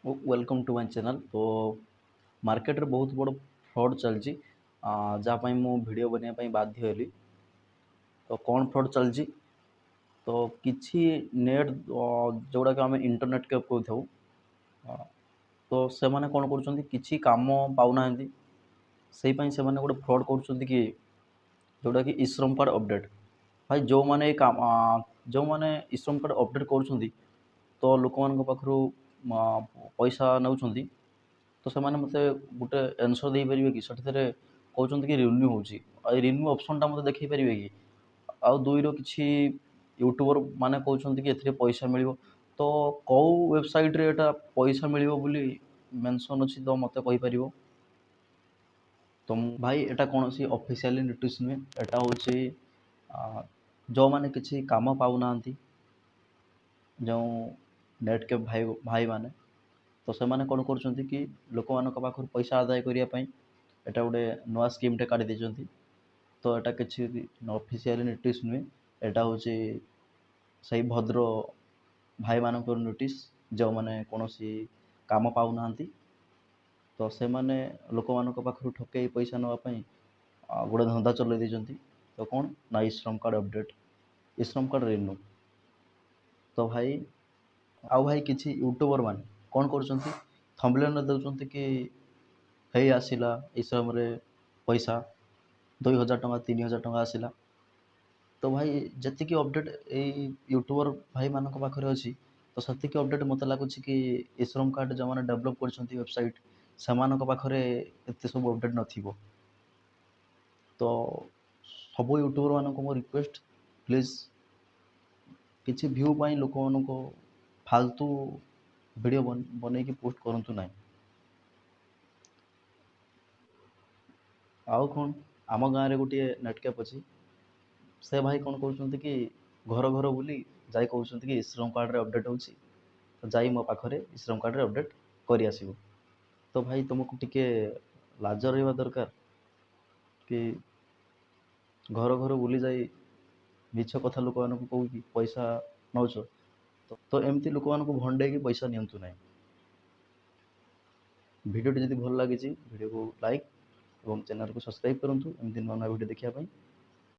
Welcome to my channel. ତ ମାର୍କେଟରେ ବହୁତ ବଡ଼ ଫ୍ରଡ଼୍ ଚାଲିଛି, ଯାହା ପାଇଁ ମୁଁ ଭିଡ଼ିଓ ବନେଇବା ପାଇଁ ବାଧ୍ୟ ହେଲି। ତ କ'ଣ ଫ୍ରଡ଼୍ ଚାଲିଛି? ତ କିଛି ନେଟ୍, ଯେଉଁଗୁଡ଼ାକ ଆମେ ଇଣ୍ଟରନେଟ୍ କ୍ୟାଫେ କହିଥାଉ, ତ ସେମାନେ କ'ଣ କରୁଛନ୍ତି, କିଛି କାମ ପାଉନାହାନ୍ତି, ସେଇ ପାଇଁ ସେମାନେ ଗୋଟେ ଫ୍ରଡ଼୍ କରୁଛନ୍ତି କି ଯେଉଁଟାକି ଇଶ୍ରମ କାର୍ଡ଼ ଅପଡ଼େଟ୍। ଭାଇ, ଯେଉଁମାନେ ଏ କାମ, ଯେଉଁମାନେ ଇଶ୍ରମ କାର୍ଡ଼ ଅପଡ଼େଟ୍ କରୁଛନ୍ତି, ତ ଲୋକମାନଙ୍କ ପାଖରୁ ପଇସା ନେଉଛନ୍ତି, ତ ସେମାନେ ମୋତେ ଗୋଟେ ଆନ୍ସର୍ ଦେଇପାରିବେ କି ସେଥିରେ କହୁଛନ୍ତି କି ରିନ୍ୟୁ ହେଉଛି, ଆଉ ଏ ରିନ୍ୟୁ ଅପସନ୍ଟା ମୋତେ ଦେଖାଇ ପାରିବେ କି? ଆଉ ଦୁଇର କିଛି ୟୁଟ୍ୟୁବର୍ ମାନେ କହୁଛନ୍ତି କି ଏଥିରେ ପଇସା ମିଳିବ, ତ କେଉଁ ୱେବସାଇଟ୍ରେ ଏଇଟା ପଇସା ମିଳିବ ବୋଲି ମେନସନ୍ ଅଛି, ତ ମୋତେ କହିପାରିବ? ତ ଭାଇ, ଏଇଟା କୌଣସି ଅଫିସିଆଲି ନୋଟିସ୍ ନୁହେଁ। ଏଇଟା ହେଉଛି ଯେଉଁମାନେ କିଛି କାମ ପାଉନାହାନ୍ତି, ଯେଉଁ ନେଟ୍ କ୍ୟାଫେ ଭାଇ ଭାଇମାନେ, ତ ସେମାନେ କ'ଣ କରୁଛନ୍ତି କି ଲୋକମାନଙ୍କ ପାଖରୁ ପଇସା ଆଦାୟ କରିବା ପାଇଁ ଏଇଟା ଗୋଟେ ନୂଆ ସ୍କିମ୍ଟେ କାଢ଼ି ଦେଇଛନ୍ତି। ତ ଏଇଟା କିଛି ଅଫିସିଆଲି ନୋଟିସ୍ ନୁହେଁ, ଏଇଟା ହେଉଛି ସେଇ ଭଦ୍ର ଭାଇମାନଙ୍କର ନୋଟିସ୍, ଯେଉଁମାନେ କୌଣସି କାମ ପାଉନାହାନ୍ତି। ତ ସେମାନେ ଲୋକମାନଙ୍କ ପାଖରୁ ଠକେଇ ପଇସା ନେବା ପାଇଁ ଗୋଟେ ଧନ୍ଦା ଚଲେଇ ଦେଇଛନ୍ତି। ତ କ'ଣ ନା ଇଶ୍ରମ କାର୍ଡ଼ ଅପଡ଼େଟ୍, ଇଶ୍ରମ କାର୍ଡ଼ ରିନ୍ୟୁ। ତ ଭାଇ, ଆଉ ଭାଇ, କିଛି ୟୁଟ୍ୟୁବର୍ ମାନେ କ'ଣ କରୁଛନ୍ତି, ଥମ୍ବନେଲ୍ରେ ଦେଉଛନ୍ତି କି ହେଇ ଆସିଲା ଇଶ୍ରମରେ ପଇସା, 2000 ଟଙ୍କା, 3000 ଟଙ୍କା ଆସିଲା। ତ ଭାଇ, ଯେତିକି ଅପଡ଼େଟ୍ ଏଇ ୟୁଟ୍ୟୁବର୍ ଭାଇମାନଙ୍କ ପାଖରେ ଅଛି, ତ ସେତିକି ଅପଡ଼େଟ୍ ମୋତେ ଲାଗୁଛି କି ଇଶ୍ରମ କାର୍ଡ଼ ଯେଉଁମାନେ ଡେଭଲପ୍ କରିଛନ୍ତି ୱେବସାଇଟ୍, ସେମାନଙ୍କ ପାଖରେ ଏତେ ସବୁ ଅପଡ଼େଟ୍ ନଥିବ। ତ ସବୁ ୟୁଟ୍ୟୁବର୍ମାନଙ୍କୁ ମୋ ରିକ୍ୱେଷ୍ଟ, ପ୍ଲିଜ୍ କିଛି ଭ୍ୟୁ ପାଇଁ ଲୋକମାନଙ୍କୁ ଫାଲତୁ ଭିଡ଼ିଓ ବନେଇକି ପୋଷ୍ଟ କରନ୍ତୁ ନାହିଁ। ଆଉ କ'ଣ, ଆମ ଗାଁରେ ଗୋଟିଏ ନେଟ୍ କ୍ୟାଫେ ଅଛି। ସେ ଭାଇ କ'ଣ କରୁଛନ୍ତି କି ଘର ଘର ବୁଲି ଯାଇ କହୁଛନ୍ତି କି ଇଶ୍ରମ କାର୍ଡ଼ରେ ଅପଡ଼େଟ୍ ହେଉଛି, ତ ଯାଇ ମୋ ପାଖରେ ଇଶ୍ରମ କାର୍ଡ଼ରେ ଅପଡ଼େଟ୍ କରି ଆସିବ। ତ ଭାଇ, ତୁମକୁ ଟିକେ ଲାଜ ରହିବା ଦରକାର କି ଘର ଘର ବୁଲି ଯାଇ ମିଛ କଥା ଲୋକମାନଙ୍କୁ କହୁକି ପଇସା ନେଉଛ। ତ ଏମିତି ଲୋକମାନଙ୍କୁ ଭଣ୍ଡେଇକି ପଇସା ନିଅନ୍ତୁ ନାହିଁ। ଭିଡ଼ିଓଟି ଯଦି ଭଲ ଲାଗିଛି, ଭିଡ଼ିଓକୁ ଲାଇକ୍ ଏବଂ ଚ୍ୟାନେଲକୁ ସବସ୍କ୍ରାଇବ୍ କରନ୍ତୁ ଏମିତି ନୂଆ ନୂଆ ଭିଡ଼ିଓ ଦେଖିବା ପାଇଁ।